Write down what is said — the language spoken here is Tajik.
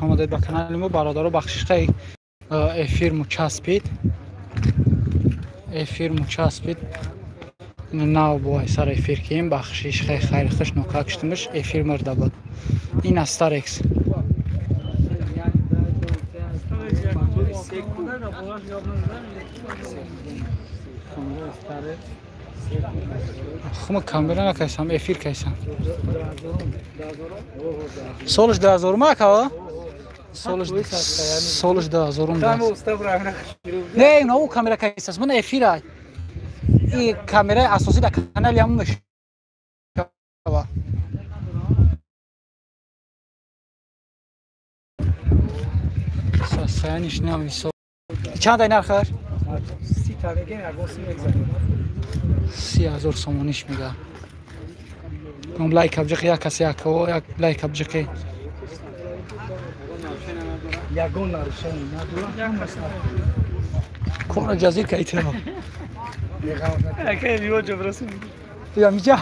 Омадед ба канали мо, бародаро, бахшишқаи эфир мучаспид. Эфир мучаспид. Нав бо сар эфир кием, бахшиш хай хайр хуш нока киштимиш эфир мирда буд. Ин аз Старекс. Хума камера накайсам, эфир кайсам. Солиш 2000 макава? Солиш 2000. Не, на камера кайсас, ман эфира. И камераи асосӣ дар канали ҳамон мешава. Саяниш намисо. Чанд ай нархаш? 30,000 сомониш мега. Ном лайк абҷиқи як каси як як лайк абҷиқи. Ягон нарушение надора. Кора ҷазир кайтиро. Акай риоҷо брасим. Я миҷа.